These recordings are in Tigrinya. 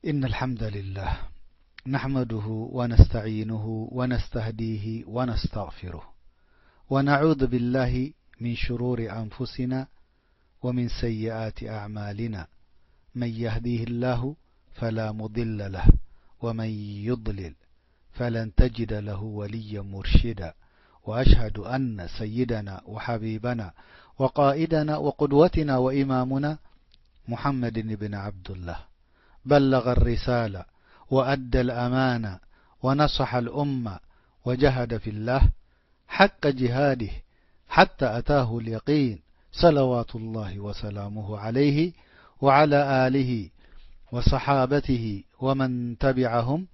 إن الحمد لله نحمده ونستعينه ونستهديه ونستغفره، ونعوذ بالله من شرور أنفسنا ومن سيئات أعمالنا، من يهديه الله فلا مضل له، ومن يضلل فلن تجد له وليا مرشدا. وأشهد أن سيدنا وحبيبنا وقائدنا وقدوتنا وإمامنا محمد بن عبد الله بلغ الرسالة وأدى الأمانة ونصح الأمة وجاهد في الله حق جهاده حتى أتاه اليقين، صلوات الله وسلامه عليه وعلى آله وصحابته ومن تبعهم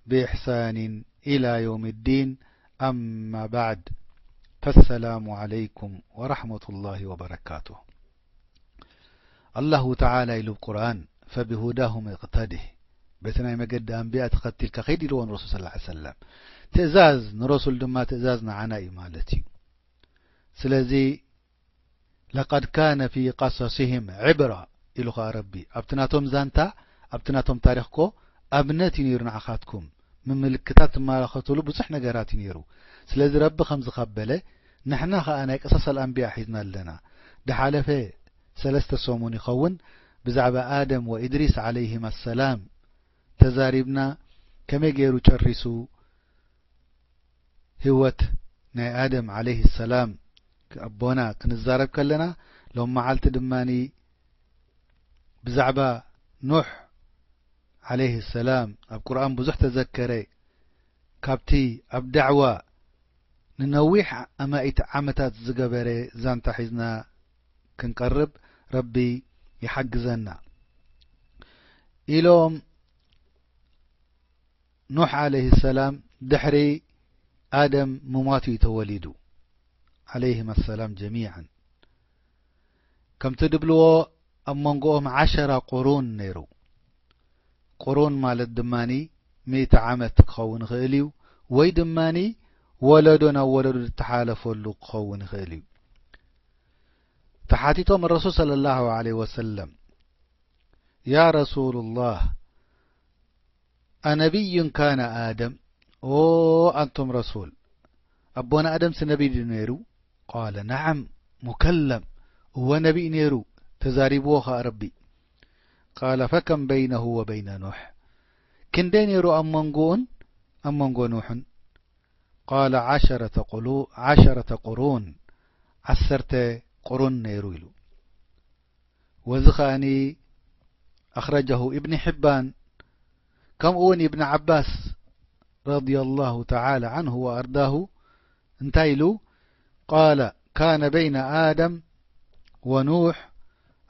بإحسان إلى يوم الدين، أما بعد، فالسلام عليكم ورحمة الله وبركاته. ኣላሁ ተዓላ ኢሉ ኣብ ቁርኣን፣ "ፈቢሁዳሁም እቕተዲህ"፣ በቲ ናይ መገዲ ኣንብያ ተኸቲልካ ኸይድ ኢልዎ ንረሱል ሰለላሁ ዐለይሂ ወሰለም። ትእዛዝ ንረሱል ድማ ትእዛዝ ንዓና እዩ ማለት እዩ። ስለዚ፣ "ለቀድ ካነ ፊ ቀሰሲሂም ዕብራ" ኢሉ ኸኣ ረቢ፣ ኣብቲ ናቶም ዛንታ፣ ኣብቲ ናቶም ታሪኽ እኮ ኣብነት እዩ ነይሩ ንዓኻትኩም። ምምልክታት ትመላኸቱሉ ብዙሕ ነገራት እዩ ነይሩ። ስለዚ ረቢ ከምዚ ካብ በለ፣ ንሕና ኸኣ ናይ ቅሰሰል ኣንብያ ሒዝና ኣለና። ድሓለፈ ሰለስተ ሰሙን ይኸውን ብዛዕባ ኣደም ወኢድሪስ ዓለይሂማ ሰላም ተዛሪብና፣ ከመይ ገይሩ ጨሪሱ ህይወት ናይ ኣደም ዓለይሂ ሰላም ኣቦና ክንዛረብ ከለና፣ ሎም መዓልቲ ድማኒ ብዛዕባ ኑሕ ዓለይሂ ሰላም ኣብ ቁርኣን ብዙሕ ተዘከረ። ካብቲ ኣብ ዳዕዋ ንነዊሕ ኣማኢት ዓመታት ዝገበረ ዛንታ ሒዝና ክንቀርብ ረቢ ይሓግዘና። ኢሎም ኑሕ ዓለይሂ ሰላም ድሕሪ ኣደም ምሟቱ እዩ ተወሊዱ፣ ዓለይሂማ ሰላም ጀሚዓን። ከምቲ ድብልዎ፣ ኣብ መንጎኦም ዓሸራ ቁሩን ነይሩ። ቁሩን ማለት ድማኒ ሚእቲ ዓመት ክኸውን ይኽእል እዩ፣ ወይ ድማኒ ወለዶ ናብ ወለዶ ዝተሓላለፈሉ ክኸውን ይኽእል እዩ። ተሓቲቶም ረሱል ሰለላሁ ዐለይሂ ወሰለም፣ "ያ ረሱሉላህ፣ ኣነቢዩን ካነ ኣደም?" ኦ ኣንቱም ረሱል፣ ኣቦና ኣደምሲ ነቢ ድዩ ነይሩ? ቃለ፣ ነዓም፣ ሙከለም፣ እወ ነቢ እዩ ነይሩ፣ ተዛሪብዎ ኸኣ ረቢ። ቃለ፣ ፈከም በይነሁ ወበይነ ኑሕ፣ ክንደይ ነይሩ ኣብ መንጎኡን ኣብ መንጎ ኑሕን? ቃለ፣ ዓሸረተ ቁሉ-፣ ዓሸረተ ቁሩን፣ ዓሰርተ ቁሩን ነይሩ ኢሉ። ወዚ ኸኣኒ ኣኽረጀሁ ኢብኒ ሕባን፣ ከምኡ እውን ኢብኒ ዓባስ ረዲየላሁ ተዓላ ዓንሁ ወኣርዳሁ እንታይ ኢሉ? ቃለ፣ ካነ በይነ ኣደም ወኑሕ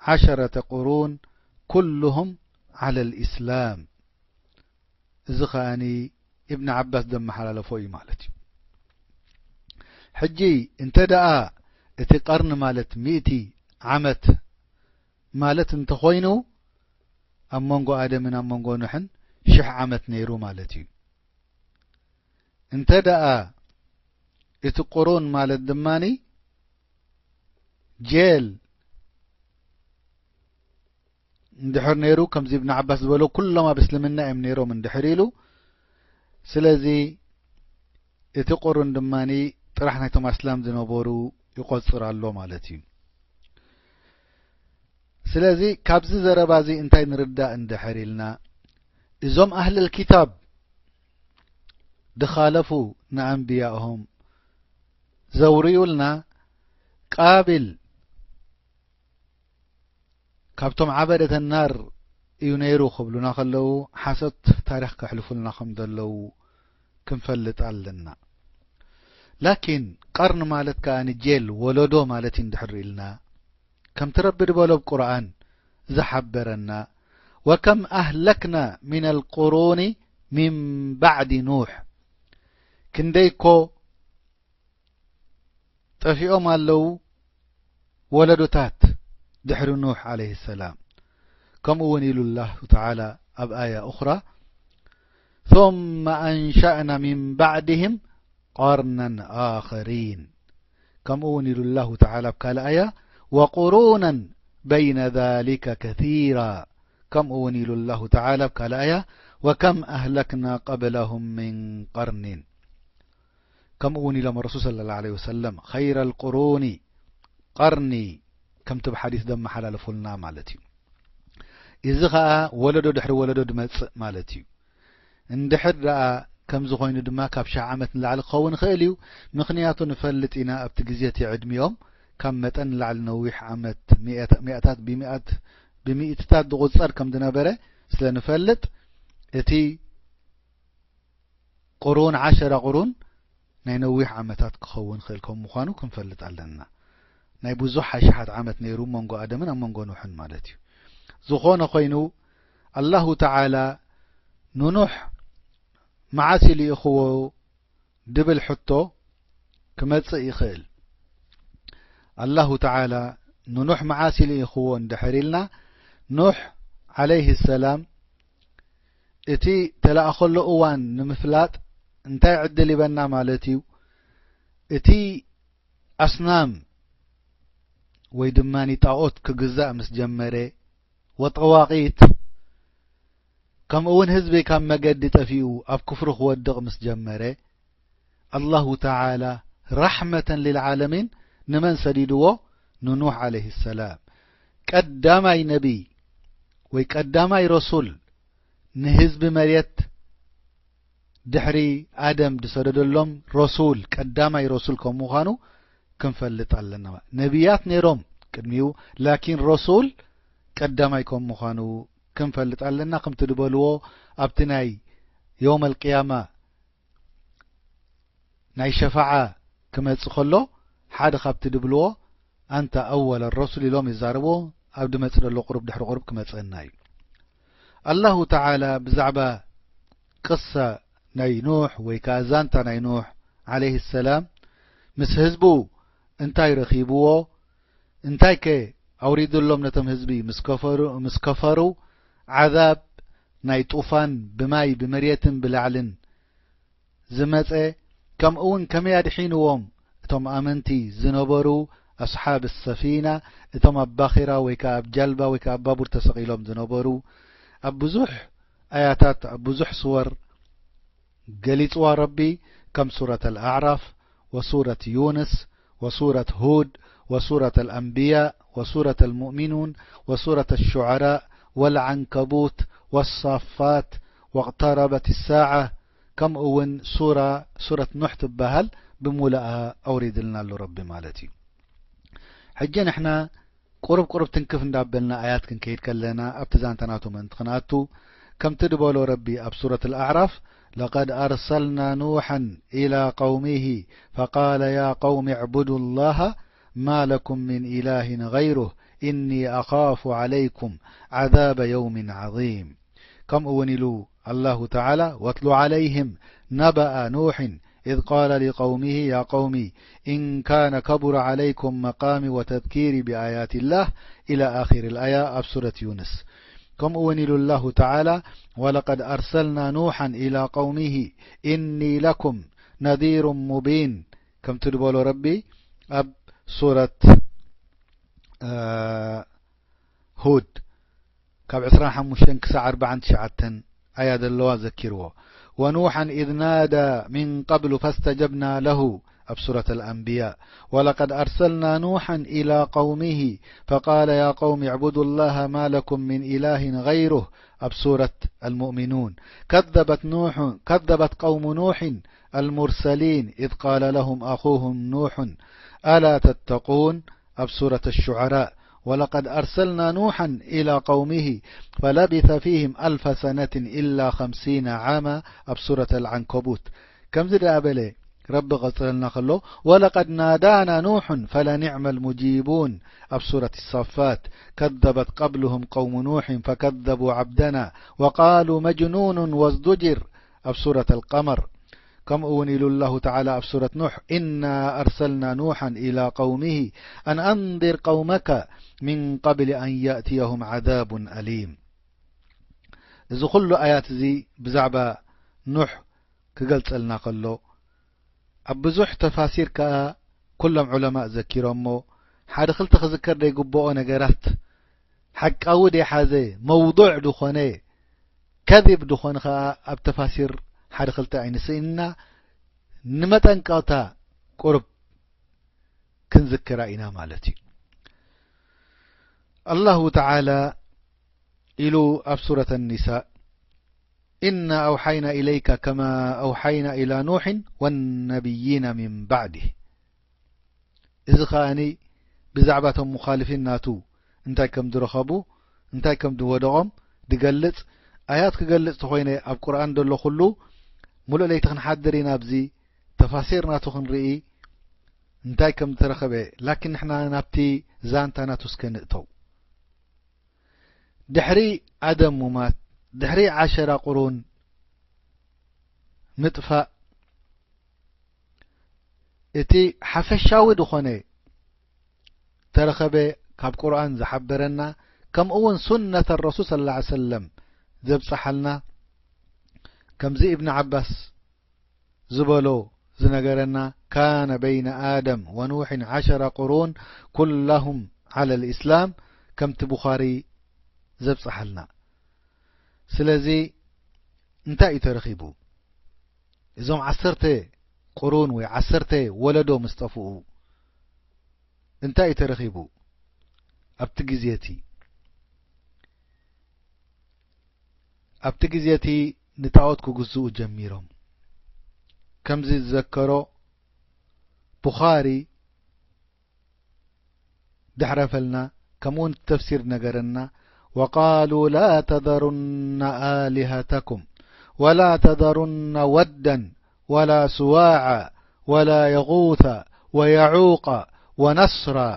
ዓሸረተ ቁሩን ኩሉሁም ዓለል ኢስላም። እዚ ኸኣኒ እብን ዓባስ ዘመሓላለፎ እዩ ማለት እዩ። ሕጂ እንተ ደኣ እቲ ቀርኒ ማለት ሚእቲ ዓመት ማለት እንተኾይኑ፣ ኣብ መንጎ ኣደምን ኣብ መንጎ ኑሕን ሽሕ ዓመት ነይሩ ማለት እዩ። እንተ ደኣ እቲ ቁሩን ማለት ድማኒ ጄል እንድሕር ነይሩ፣ ከምዚ እብን ዓባስ ዝበሎ፣ ኩሎም ኣብ እስልምና እዮም ነይሮም እንድሕር ኢሉ፣ ስለዚ እቲ ቁሩን ድማኒ ጥራሕ ናይቶም ኣስላም ዝነበሩ ይቆጽር ኣሎ ማለት እዩ። ስለዚ ካብዚ ዘረባ እዚ እንታይ ንርዳእ እንድሕር ኢልና፣ እዞም ኣህለል ኪታብ ድኻለፉ ንኣንብያኦም ዘውርዩልና፣ ቃቢል ካብቶም ዓበደተ ናር እዩ ነይሩ ክብሉና ከለዉ፣ ሓሶት ታሪኽ ከሕልፉልና ከም ዘለዉ ክንፈልጥ ኣለና። ላኪን ቀርን ማለት ከኣ ንጄል ወለዶ ማለት እዩ እንድሕር ኢልና፣ ከምቲ ረቢ ዝበሎ ኣብ ቁርኣን ዝሓበረና፣ "ወከም ኣህለክና ሚነል ቁሩኒ ሚን ባዕዲ ኑሕ"፣ ክንደይ እኮ ጠፊኦም ኣለዉ ወለዶታት ድሕሪ ኑሕ ዓለይሂ ሰላም። ከምኡ እውን ኢሉ ኣላሁ ተዓላ ኣብ ኣያ ኡኽራ፣ "ثم أنشأنا من بعدهم قرنا آخرين." ከምኡ እውን ኢሉ ኣላሁ ተዓላ ኣብ ካልእ ኣያ፣ "وقرونا بين ذلك كثيرا." ከምኡ እውን ኢሉ ኣላሁ ተዓላ ኣብ ካልእ ኣያ፣ "ወከም ኣህለክና ቀብለሁም ምን ቀርኒን"፣ ከምኡ እውን ኢሎም ረሱል ሰለላሁ ዐለይሂ ወሰለም፣ "ኸይረል ቁሩኒ ቀርኒ" ከምቲ ብሓዲስ ዘመሓላለፉልና ማለት እዩ። እዚ ኸኣ ወለዶ ድሕሪ ወለዶ ድመጽእ ማለት እዩ። እንድሕር ደኣ ከምዚ ኾይኑ ድማ ካብ ሽሕ ዓመት ንላዕሊ ክኸውን ይኽእል እዩ። ምኽንያቱ ንፈልጥ ኢና ኣብቲ ግዜ እቲ ዕድሚኦም ካብ መጠን ንላዕሊ ነዊሕ ዓመት፣ ሚእታ-፣ ሚእታት ብሚእት-፣ ብሚእትታት ዝቑጸር ከም ዝነበረ ስለ ንፈልጥ፣ እቲ ቁሩን፣ ዓሸራ ቁሩን ናይ ነዊሕ ዓመታት ክኸውን ይኽእል ከም ምዃኑ ክንፈልጥ ኣለና። ናይ ብዙሕ ኣሽሓት ዓመት ነይሩ መንጎ ኣደምን ኣብ መንጎ ኑሕን ማለት እዩ። ዝኾነ ኾይኑ፣ ኣላሁ ተዓላ ንኑሕ መዓስ ኢሉ ይእኽዎ ድብል ሕቶ ክመጽእ ይኽእል። ኣላሁ ተዓላ ንኑሕ መዓስ ኢሉ ይእኽዎ እንድሕር ኢልና፣ ኑሕ ዓለይሂ ሰላም እቲ ተላእኸሉ እዋን ንምፍላጥ እንታይ ዕድል ይበና ማለት እዩ? እቲ ኣስናም ወይ ድማ ጣኦት ክግዛእ ምስ ጀመረ፣ ወጠዋቒት፣ ከምኡ እውን ህዝቢ ካብ መገዲ ጠፊኡ ኣብ ክፍሩ ክወድቕ ምስ ጀመረ፣ ኣላሁ ተዓላ ራሕመተን ሊልዓለሚን ንመን ሰዲድዎ? ንኑሕ ዓለይሂ ሰላም። ቀዳማይ ነቢይ ወይ ቀዳማይ ረሱል ንህዝቢ መሬት ድሕሪ ኣደም ዝሰደደሎም ረሱል፣ ቀዳማይ ረሱል ከም ምዃኑ ክንፈልጥ ኣለና። ነቢያት ነይሮም ቅድሚኡ፣ ላኪን ረሱል ቀዳማይ ከም ምዃኑ ክንፈልጥ ኣለና። ከምቲ ዝበልዎ ኣብቲ ናይ የውመል ቅያማ ናይ ሸፋዓ ክመጽእ ከሎ፣ ሓደ ካብቲ ድብልዎ፣ "ኣንተ ኣወለ ረሱል" ኢሎም ይዛረብዎ፣ ኣብ ድመጽእ ዘሎ ቁሩብ ድሕሪ ቁሩብ ክመጸና እዩ። ኣላሁ ተዓላ ብዛዕባ ቅሳ ናይ ኑሕ ወይ ከኣ ዛንታ ናይ ኑሕ ዓለይሂ ሰላም ምስ ህዝቡ እንታይ ረኺብዎ፣ እንታይከ ኣውሪዱሎም ነቶም ህዝቢ ምስ ከፈሩ፣ ምስ ከፈሩ፣ ዓዛብ ናይ ጡፋን ብማይ ብመሬትን ብላዕልን ዝመጸ፣ ከምኡ እውን ከመይ ኣድሒንዎም እቶም ኣመንቲ ዝነበሩ ኣስሓብ ሰፊና፣ እቶም ኣብ ባኺራ ወይ ከኣ ኣብ ጃልባ ወይ ከኣ ኣብ ባቡር ተሰቒሎም ዝነበሩ፣ ኣብ ብዙሕ ኣያታት፣ ኣብ ብዙሕ ስወር ገሊጽዋ ረቢ፣ ከም ሱረት ኣልኣዕራፍ ወሱረት ዩንስ وسورة هود وسورة الأنبياء وسورة المؤمنون وسورة الشعراء والعنكبوت والصافات واقتربت الساعة، ከምኡ እውን ሱራ፣ ሱረት ኑሕ ትበሃል፣ ብሙሉኣ ኣውሪድልና ኣሎ ረቢ ማለት እዩ። ሕጂ ንሕና ቁሩብ ቁሩብ ትንክፍ እንዳበልና ኣያት ክንከይድ ከለና፣ ኣብቲ ዛንታ ናቱ ምእንቲ ክንኣቱ፣ ከምቲ ዝበሎ ረቢ ኣብ ሱረት ኣልኣዕራፍ፣ "ለቀድ ኣርሰልና ኑሐን ኢላ ቀውሚሂ ፈቃለ ያ ቀውሚ ዕቡዱ ላሃ ማ ለኩም ሚን ኢላሂን ገይሩህ ኢኒ ኣኻፉ ዓለይኩም ዓዛበ የውሚን ዓዚም።" ከምኡ እውን ኢሉ ኣላሁ ተዓላ፣ "ወትሉ ዓለይህም ነበኣ ኑሕን ኢዝ ቃለ ሊቀውሚሂ ያ ቀውሚ ኢን ካነ ከቡረ ዓለይኩም መቃሚ ወተዝኪሪ ብኣያቲላህ" ኢላ ኣኺር ኣያ ኣብ ሱረት ዩንስ። ከምኡ እውን ኢሉ ኣላሁ ተዓላ፣ "ወለቀድ ኣርሰልና ኑሐን ኢላ ቀውሚሂ ኢኒ ለኩም ነዚሩን ሙቢን" ከምቲ ዝበሎ ረቢ ኣብ ሱረት፣ እ፣ ሁድ ካብ ዕስራን ሓሙሽተን ክሳዕ ኣርባዓን ትሽዓተን ኣያ ዘለዋ ዘኪርዎ። "ወኑሐን ኢዝ ናዳ ሚን ቀብሉ ፈስተጀብና ለሁ" ኣብ ሱረት ኣልኣንብያ። "ወለቀድ ኣርሰልና ኑሐን ኢላ ቀውሚሂ ፈቃለ ያ ቀውሚ ዕቡዱ ላሃ ማ ለኩም ሚን ኢላሂን ገይሩህ" ኣብ ሱረት ኣልሙእሚኑን። "ከዘበት ኑሑ፣ ከዘበት ቀውሙ ኑሒን ኣልሙርሰሊን ኢዝ ቃለ ለሁም ኣኹሁም ኑሑን ኣላ ተተቁን" ኣብ ሱረት ኣሹዓራእ፣ "ወለቀድ ኣርሰልና ኑሐን ኢላ ቀውሚሂ ፈለቢሰ ፊህም ኣልፈ ሰነትን ኢላ ኸምሲነ ዓማ" ኣብ ሱረት ኣልዓንከቡት። ከምዚ ደኣ በለ ረቢ ቐጽለልና ከሎ፣ "ወለቀድ ናዳና ኑሑን ፈለኒዕመል ሙጂቡን" ኣብ ሱረት ሳፋት፣ "ከዘበት ቀብልሁም ቀውሙ ኑሕን ፈከዘቡ ዓብደና ወቃሉ መጅኑኑን ወዝዱጅር" ኣብ ሱረት ኣልቀመር። ከምኡ እውን ኢሉ ኣላሁ ተዓላ ኣብ ሱረት ኑሕ፣ "ኢና ኣርሰልና ኑሐን ኢላ ቀውሚሂ ኣን ኣንዚር ቀውመከ ሚን ቀብሊ ኣን የእትየሁም ዓዛቡን ኣሊም።" እዚ ኩሉ ኣያት እዚ ብዛዕባ ኑሕ ክገልጸልና ከሎ፣ ኣብ ብዙሕ ተፋሲር ከኣ ኩሎም ዑለማእ ዘኪሮሞ፣ ሓደ ክልተ ክዝከር ዘይግብኦ ነገራት ሓቃዊ ደይሓዘ መውዱዕ ዝኾነ ከዚብ ዝኾነ ኸኣ ኣብ ተፋሲር ሓደ ክልተ ኣይንስእንና ንመጠንቀቕታ ቁሩብ ክንዝክራ ኢና ማለት እዩ። ኣላሁ ተዓላ ኢሉ ኣብ ሱረት ኣኒሳእ፣ إنا أوحينا إليك كما أوحينا إلى نوح والنبيين من بعده። እዚ ኸኣኒ ብዛዕባ እቶም ሙኻልፊን ናቱ እንታይ ከም ዝረኸቡ እንታይ ከም ዝወደቖም ዝገልጽ ኣያት ክገልጽ ተኾይነ ኣብ ቁርኣን ዘሎ ኩሉ ሙሉእ ለይቲ ክንሓድር ኢና ኣብዚ ተፋሲር ናቱ ክንርኢ እንታይ ከም ዝተረኸበ። ላኪን ንሕና ናብቲ ዛንታ ናቱ እስከ ንእተው። ድሕሪ ኣደም ሙማት ድሕሪ ዓሸራ ቁሩን ምጥፋእ እቲ ሓፈሻዊ ዝኾነ ተረኸበ ካብ ቁርኣን ዝሓበረና ከምኡ እውን ሱነት ረሱል صلى الله عليه وسلم ዘብፀሓልና ከምዚ እብን ዓባስ ዝበሎ ዝነገረና ካነ በይነ ኣደም ወኑሕን ዓሸረ ቁሩን ኩላሁም ዓለ ልእስላም ከምቲ ቡኻሪ ዘብፅሓልና። ስለዚ እንታይ እዩ ተረኺቡ? እዞም ዓሰርተ ቁሩን ወይ ዓሰርተ ወለዶ ምስ ጠፍኡ እንታይ እዩ ተረኺቡ ኣብቲ ግዜ እቲ? ኣብቲ ግዜ እቲ ንጣዖት ክግዝኡ ጀሚሮም። ከምዚ ዝዘከሮ ቡኻሪ ድሕረ ፈልና ከምኡ እውን ተፍሲር ነገረና وقالوا لا تذرن آلهتكم ولا تذرن ودا ولا سواعا ولا يغوث ويعوق ونسرا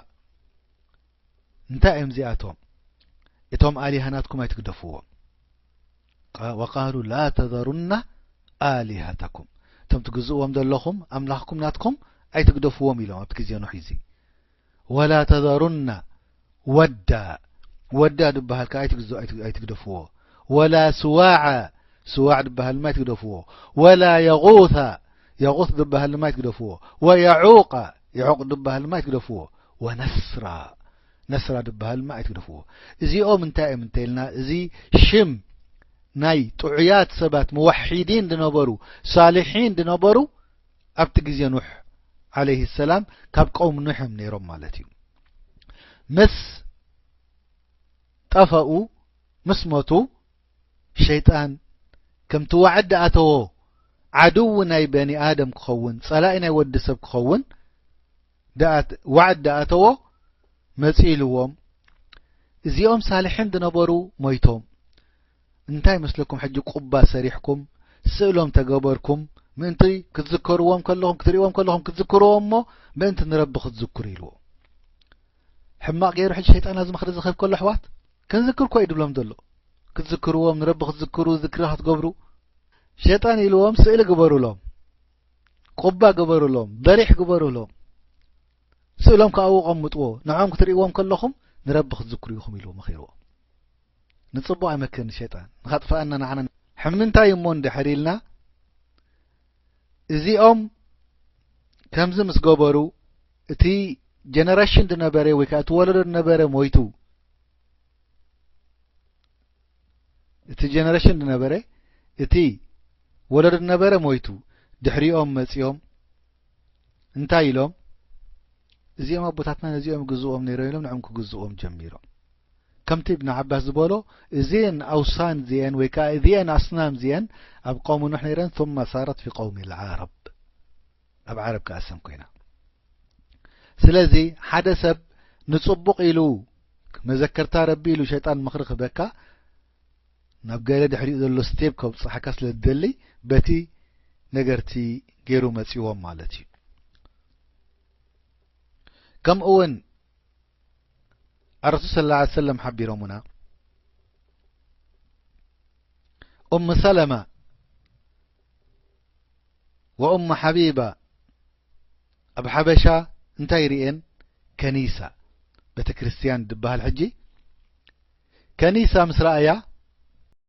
እንታይ እዮም እዚኣቶም? እቶም ኣሊሃ ናትኩም ኣይትግደፍዎም። ቃ-፣ ወቃሉ ላ ተዘሩና ኣሊሃተኩም፣ እቶም ትግዝእዎም ዘለኹም ኣምላኽኩም ናትኩም ኣይትግደፍዎም ኢሎም ኣብቲ ግዜ ኖሕ እዚ። ወላ ተዘሩና ወዳ፣ ወዳ ድበሃል ከኣ ኣይትግዝ-፣ ኣይት-፣ ኣይትግደፍዎ። ወላ ስዋዓ፣ ስዋዕ ድበሃል ድማ ኣይትግደፍዎ። ወላ የጉታ፣ የጉት ድበሃል ድማ ኣይትግደፍዎ። ወየዑቃ፣ የዑቅ ድበሃል ድማ ኣይትግደፍዎ። ወነስራ፣ ነስራ ድበሃል ድማ ኣይትግደፍዎ። እዚኦም እንታይ እዮም እንተኢልና፣ እዚ ሽም ናይ ጥዑያት ሰባት፣ ሙወሒዲን ድነበሩ፣ ሳልሒን ድነበሩ፣ ኣብቲ ግዜ ኑሕ ዓለይሂ ሰላም ካብ ቀውም ኑሕ እዮም ነይሮም ማለት እዩ። ምስ ጠፈኡ፣ ምስ ሞቱ፣ ሸይጣን ከምቲ ዋዕድ ኣተዎ፣ ዓድው ናይ በኒ ኣደም ክኸውን፣ ጸላኢ ናይ ወዲ ሰብ ክኸውን፣ ደኣ-፣ ዋዕድ ደኣ ኣተዎ፣ መጺኡ ኢልዎም። እዚኦም ሳልሒን ዝነበሩ ሞይቶም። እንታይ መስለኩም፣ ሕጂ ቁባ ሰሪሕኩም፣ ስእሎም ተገበርኩም፣ ምእንቲ ክትዝከርዎም ከለኹም፣ ክትርእይዎም ከለኹም ክትዝክርዎም እሞ፣ ምእንቲ ንረቢ ክትዝክሩ ኢልዎ። ሕማቕ ገይሩ ሕጂ ሸይጣን ኣብዚ ምኽሪ ዝኸብ ከሎ፣ ኣሕዋት፣ ክንዝክር እኮ እዩ ድብሎም ዘሎ። ክትዝክርዎም፣ ንረቢ ክትዝክሩ፣ ዝክሪ ክትገብሩ። ሸይጣን ኢልዎም፣ ስእሊ ግበሩሎም፣ ቁባ ግበሩሎም፣ ደሪሕ ግበሩሎም። ስእሎም ከኣ ኣብኡ ቀምጥዎ፣ ንዕኦም ክትርእይዎም ከለኹም ንረቢ ክትዝክሩ ኢኹም ኢልዎ መኺርዎ። ንጽቡቕ ኣይመክርን ሸይጣን፣ ንኸጥፍኣና ንዓና። ሕምንታይ እሞ እንድሕር ኢልና፣ እዚኦም ከምዚ ምስ ገበሩ፣ እቲ ጀነሬሽን ዝነበረ ወይ ከኣ እቲ ወለዶ ዝነበረ ሞይቱ። እቲ ጀነሬሽን ዝነበረ፣ እቲ ወለዶ ዝነበረ ሞይቱ። ድሕሪኦም መጺኦም እንታይ ኢሎም? እዚኦም ኣቦታትና ነዚኦም ይግዝእዎም ነይሮም ኢሎም ንዕኦም ክግዝእዎም ጀሚሮም። ከምቲ እብን ዓባስ ዝበሎ፣ እዚአን ኣውሳን እዚአን ወይ ከኣ እዚአን ኣስናም እዚአን ኣብ ቀውሚ ኑሕ ነይረን፣ ثم صارت في قوم العرب። ኣብ ዓረብ ከኣ ሰም ኮይና። ስለዚ ሓደ ሰብ ንጽቡቕ ኢሉ መዘከርታ ረቢ ኢሉ ሸይጣን ምኽሪ ክህበካ፣ ናብ ገለ ድሕሪኡ ዘሎ ስቴፕ ከብጽሓካ ስለ ዝደሊ፣ በቲ ነገርቲ ገይሩ መጺዎም ማለት እዩ። ከምኡ እውን ኣረሱል ሰለላሁ ዐለይሂ ወሰለም ሓቢሮሙና። ኡም ሰለማ ወኡም ሓቢባ ኣብ ሓበሻ እንታይ ርእየን? ከኒሳ፣ ቤተ ክርስቲያን ድበሃል። ሕጂ ከኒሳ ምስ ረኣያ፣